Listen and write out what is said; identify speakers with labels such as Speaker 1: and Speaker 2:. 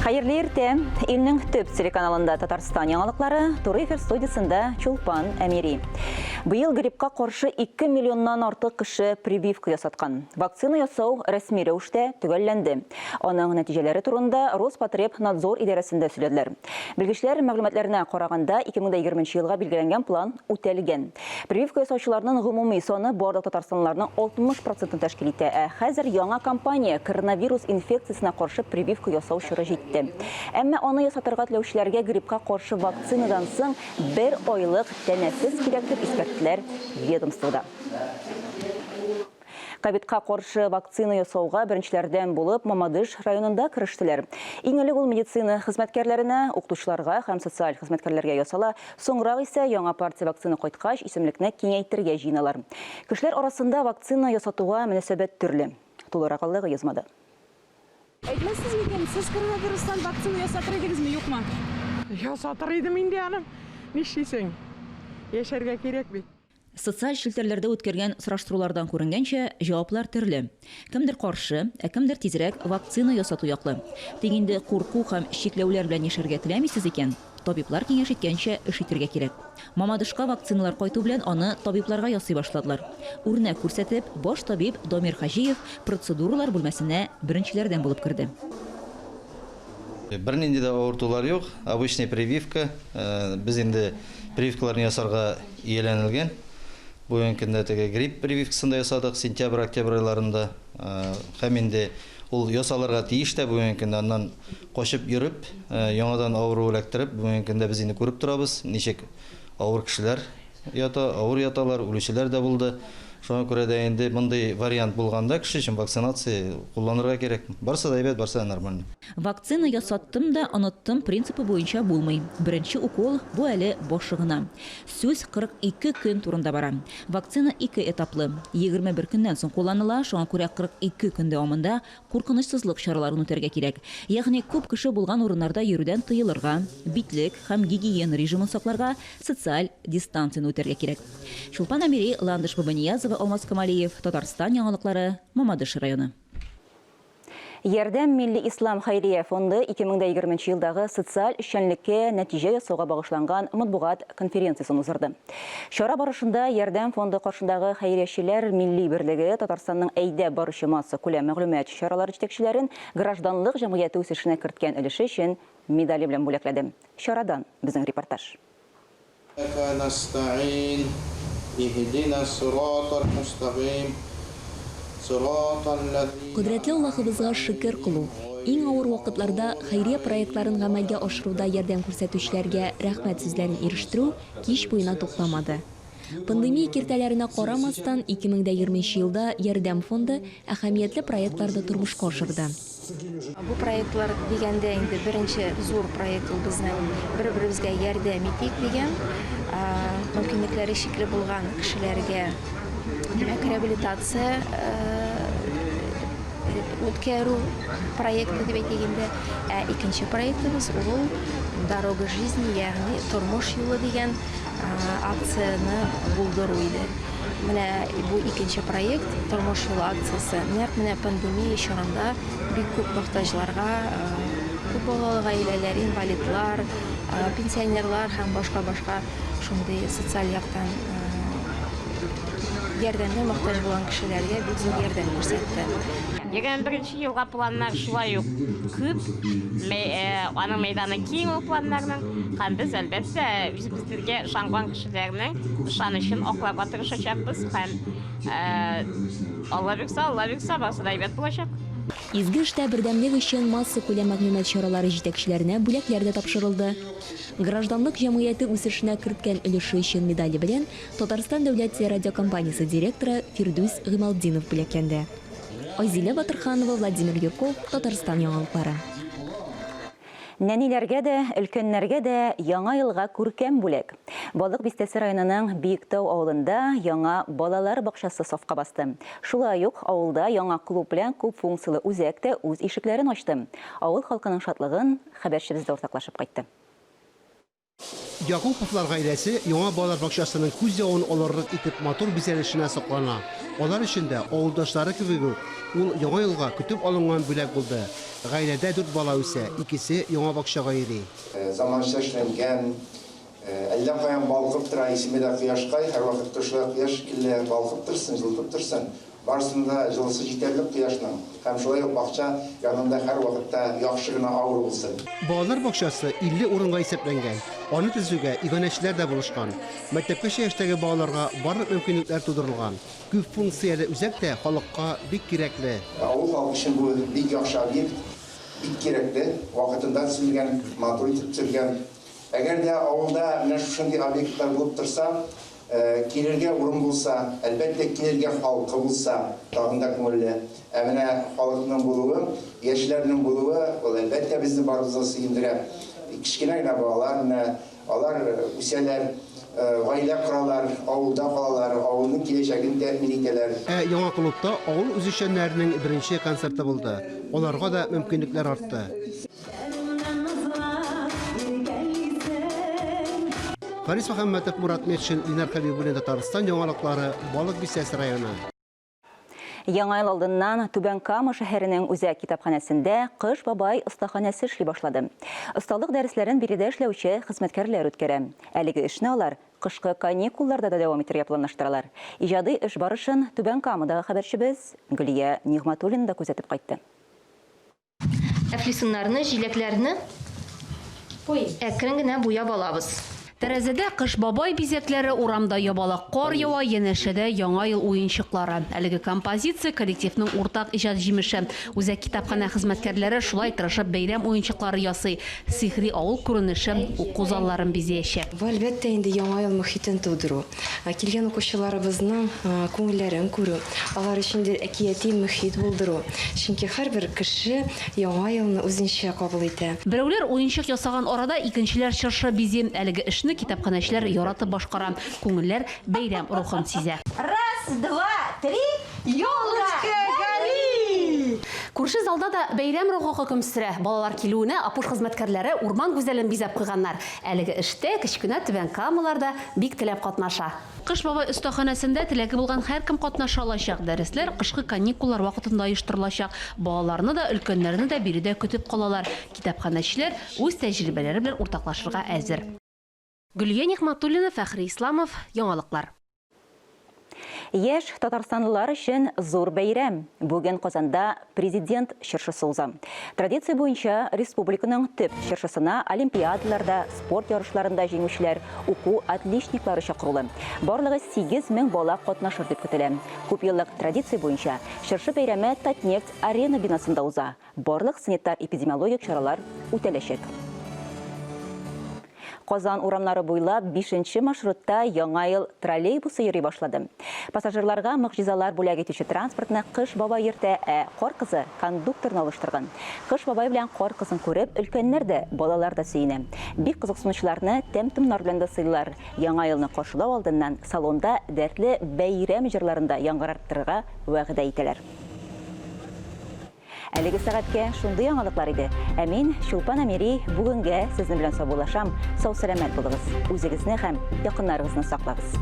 Speaker 1: Хәерле иртә! Илнең төп телеканалында Татарстан яңалыклары, туры эфир студиясендә Чулпан Әмири. Быел гриппка каршы 2 миллионнан артык кеше прививка ясаткан. Вакцина ясау рәсми рәвештә төгәлләнде. Аның нәтиҗәләре турында Роспотребнадзор идарәсендә сөйләделәр. Белгечләр мәгълүматларына караганда, 2020 елга билгеләнгән план үтәлгән. Прививка ясаучыларның гомуми саны барлык татарстанлыларның 60 процентын тәшкил итә. Ә хәзер яңа кампания, коронавирус инфекциясенә каршы прививка ясау чоры җитте. Әмма аны ясатырга теләүчеләргә гриппка каршы вакцинадан соң бер айлык тәнәфес кирәк, дип искәрттеләр ведомствода. Ковидка каршы вакцина ясауга беренчеләрдән булып Мамадыш районында керештеләр. Иң элек ул медицина хезмәткәрләренә, укытучыларга һәм социаль хезмәткәрләргә ясала. Соңрак исә яңа партия вакцина кайткач, исемлекне киңәйтергә җыеналар. Кешеләр арасында вакцина ясатуга мөнәсәбәт төрле. Тулырак алдагы язмада.
Speaker 2: Әйтмәссез микән, сез коронавирустан вакцина ясатыр идегезме, юкмы?
Speaker 3: Ясатыр идем инде аны. Нишлисең? Яшәргә кирәк бит.
Speaker 1: Социаль челтәрләрдә үткәргән сораштырулардан күренгәнчә, җаваплар төрле. Кемдер каршы, ә кемдер тизрәк вакцина ясату яклы. Тик инде курку һәм чикләүләр белән яшәргә теләмисез икән, табиблар киңәш иткәнчә эш итәргә кирәк. Мамадышка вакциналар кайту белән аны табибларга ясый башладылар. Үрнәк күрсәтеп, баш табиб Дамир Хаҗиев процедуралар бүлмәсенә беренчеләрдән булып керде.
Speaker 4: Бернинди дә авыртулар юк, обычный прививка. Без инде прививкаларны ясарга ияләнелгән. Бүгенге көндә теге грипп прививкасын да ясадык сентябрь, октябрь айларында. Һәм инде ул ясалырга тиеш тә бүгенге көндә. Аннан качып йөреп, яңадан авыру эләктереп, бүгенге көндә без инде күреп торабыз, ничек авыр кешеләр ята, авыр яталар, үлүчеләр дә булды. Шуңа күрә дә инде мондый вариант булганда кеше өчен вакцинация кулланырга кирәк. Барысы да әйбәт, барысы да нормально.
Speaker 1: Вакцина ясаттым да, оныттым принципы буенча булмый. Беренче укол, бу әле башы гына. Сүз 42 көн турында бара. Вакцина ике этаплы. 21 көннән соң кулланыла, шуңа күрә 42 көн дәвамында куркынычсызлык чараларын үтәргә кирәк. Ягъни күп кеше булган урыннарда йөрүдән тыелырга, битлек һәм гигиена режимын сакларга, социаль дистанцияне үтәргә кирәк. Чулпан Әмири, Ландыш Бабаниязова, Алмаз Камалиев, Татарстан яңалыклары, Мамадыш районы. Ярдәм милли ислам хәйрия фонды 2020 елдагы социаль эшчәнлеккә нәтиҗә ясауга багышланган матбугат конференциясен уздырды. Чара барышында Ярдәм фонды каршындагы хәйриячеләр милли берлеге Татарстанның әйдәп баручы массакүләм мәгълүмат чаралары җитәкчеләрен гражданлык җәмгыяте үсешенә керткән өлеше өчен медале белән бүләкләде. Чарадан безнең репортаж.
Speaker 5: Кодрәтле Аллаһыбызга шөкер кылу, иң авыр вакытларда хәйрия проектларын гамәлгә ашыруда ярдәм күрсәтүчеләргә рәхмәт сүзләрен ирештерү кич буена туктамады. Пандемия киртәләренә карамастан, 2020 нче елда Ярдәм фонды әһәмиятле проектларны тормышка ашырды.
Speaker 6: Бу проектлар дигәндә инде беренче зур проект ул безнең бер-беребезгә ярдәм итик дигән, мөмкинлекләре чикле булган кешеләргә димәк, реабилитация үткәрү проекты дип әйтик инде. Ә икенче проектыбыз ул Дорога жизни, ягъни тормыш юлы дигән акцияне булдыру иде. Менә бу икенче проект, Тормыш юлы акциясе, нәкъ менә пандемия чорында бик күп мохтаҗларга, күп балалы гаиләләр, инвалидлар, пенсионерлар һәм башка-башка шундый социаль яктан ярдәмгә мохтаҗ булган кешеләргә бик зур ярдәм күрсәтте.
Speaker 7: 21 елга планнар шулай ук күп, аның мәйданы киң ул планнарның, һәм без, әлбәттә, үзебезгә ышанган кешеләрнең ышанычын акларга тырышачакбыз һәм Алла бирса, Алла бирса, барысы да әйбәт булачак.
Speaker 5: Изге эштә бердәмлек өчен массакүләм мәгълүмат чаралары җитәкчеләренә бүләкләр дә тапшырылды. Гражданлык җәмгыяте үсешенә керткән өлеше өчен медале белән Татарстан дәүләт телерадиокомпаниясе директоры Фирдүс Гыймалтдинов бүләкләнде. Айзилә Батырханова, Владимир Юрков, Татарстан яңалыклары.
Speaker 1: Нәниләргә дә, өлкәннәргә дә Яңа елга күркәм бүләк. Балык Бистәсе районының Биектау авылында яңа балалар бакчасы сафка басты. Шулай ук авылда яңа клуб белән күп функцияле үзәк тә үз ишекләрен ачты. Авыл халкының шатлыгын хәбәрчебез дә уртаклашып кайтты.
Speaker 8: Якуповлар гаиләсе яңа балалар бакчасының күз явын алырлык итеп матур бизәлешенә соклана. Алар өчен дә, авылдашлары кебек үк, ул Яңа елга көтеп алынган бүләк булды. Гаиләдә дүрт бала үсә, икесе яңа бакчага йөри.
Speaker 9: Заманча эшләнгән, әллә каян балкып тора, исеме дә Кояшкай, һәрвакытта шулай кояш шикелле балкып торсын, җылытып торсын. Барысының да җылысы җитәрлек кояшның һәм шулай ук бакча янында һәрвакытта яхшы гына авыр булсын.
Speaker 8: Балалар бакчасы 50 урынга исәпләнгән. Аны төзүгә иганәчеләр дә булышкан. Мәктәпкәчә яшьтәге балаларга барлык мөмкинлекләр тудырылган. Күп функцияле үзәк тә халыкка бик кирәкле.
Speaker 9: Авыл халкы өчен бу бик яхшы объект, бик кирәкле, вакытында төзелгән, матур итеп төзелгән. Әгәр дә авылда менә шушындый объектлар булып торса, килергә урын булса, әлбәттә, килергә халкы булса, тагын да күңелле. Ә менә халыкның булуы, яшьләрнең булуы, ул, әлбәттә, безне барыбызны да сөендерә. Кечкенә генә балалар менә, алар үсәләр, гаилә коралар, авылда калалар, авылның киләчәген тәэмин итәләр.
Speaker 8: Ә яңа клубта авыл үзешчәннәренең беренче концерты булды. Аларга да мөмкинлекләр артты. Фарис Мөхәммәтов, Мурат Метшин, Ленар Хәбибуллин, Татарстан яңалыклары, Балык Бистәсе районы.
Speaker 1: Яңа ел алдыннан Түбән Кама шәһәренең үзәк китапханәсендә Кыш бабай остаханәсе эшли башлады. Осталык дәресләрен биредә эшләүче хезмәткәрләр үткәрә. Әлеге эшне алар кышкы каникулларда да дәвам итәргә планлаштыралар. Иҗади эш барышын Түбән Камадагы хәбәрчебез Гөлия Нигъмәтуллина да күзәтеп кайтты.
Speaker 6: Әфлисуннарны, җиләкләрне әкрен генә буяп алабыз.
Speaker 10: Тәрәзәдә Кыш бабай бизәкләре, урамда ябалак кар ява, янәшәдә Яңа ел уенчыклары. Әлеге композиция, коллективның уртак иҗат җимеше. Үзәк китапханә хезмәткәрләре шулай тырышып бәйрәм уенчыклары ясый. Сихри авыл күренеше уку залларын бизиячәк.
Speaker 11: Бу, әлбәттә инде, Яңа ел мохитен тудыру. Килгән укучыларыбызның күңелләрен күрү, алар өчен дә әкияти мөхит булдыру. Чөнки һәрбер кеше Яңа елны үзенчә кабул итә.
Speaker 10: Берәүләр уенчык ясаган арада, икенчеләр чыршы бизи. Әлеге эшне китапханәчеләр яратып башкара. Күңелләр бәйрәм рухын сизә.
Speaker 12: Раз, два, три, елочка гори!
Speaker 10: Күрше залда да бәйрәм рухы хөкем сөрә. Балалар килүенә Апуш хезмәткәрләре урман гүзәлен бизәп куйганнар. Әлеге эштә кечкенә түбәнкамалар да бик теләп катнаша. Кыш бабай остаханәсендә теләге булган һәркем катнаша алачак. Дәресләр кышкы каникуллар вакытында оештырылачак. Балаларны да, өлкәннәрне дә биредә көтеп калалар. Китапханәчеләр үз тәҗрибәләре белән уртаклашырга әзер. Гөлия Нигъмәтуллина, Фәхри Исламов, Яңалыклар.
Speaker 1: Яшь татарстанлылар өчен зур бәйрәм. Бүген Казанда Президент чыршысы уза. Традиция буенча республиканың төп чыршысына олимпиадаларда, спорт ярышларында җиңүчеләр, уку отличниклары чакырулы. Барлыгы 8000 бала катнашыр дип көтелә. Күпьеллык традиция буенча чыршы бәйрәме Татнефть Арена бинасында уза. Барлык санитар-эпидемиологик чаралар үтәләчәк. Казан урамнары буйлап бишенче маршрутта Яңа ел троллейбусы йөри башлады. Пассажирларга могҗизалар бүләк итүче транспортны Кыш бабай йөртә, ә Кар кызы кондукторны алыштырган. Кыш бабай белән Кар кызын күреп, өлкәннәр дә, балалар да сөенә. Бик кызыксынучыларны тәм-томнар белән дә сыйлар. Яңа елны каршылау алдыннан салонда дәртле бәйрәм җырларын да яңгыраттырырга вәгъдә итәләр. Әлеге сәгатькә шундый яңалыклар иде. Ә мин, Чулпан Әмири, бүгенгә сезнең белән саубуллашам. Сау-сәламәт булыгыз. Үзегезне һәм якыннарыгызны саклагыз.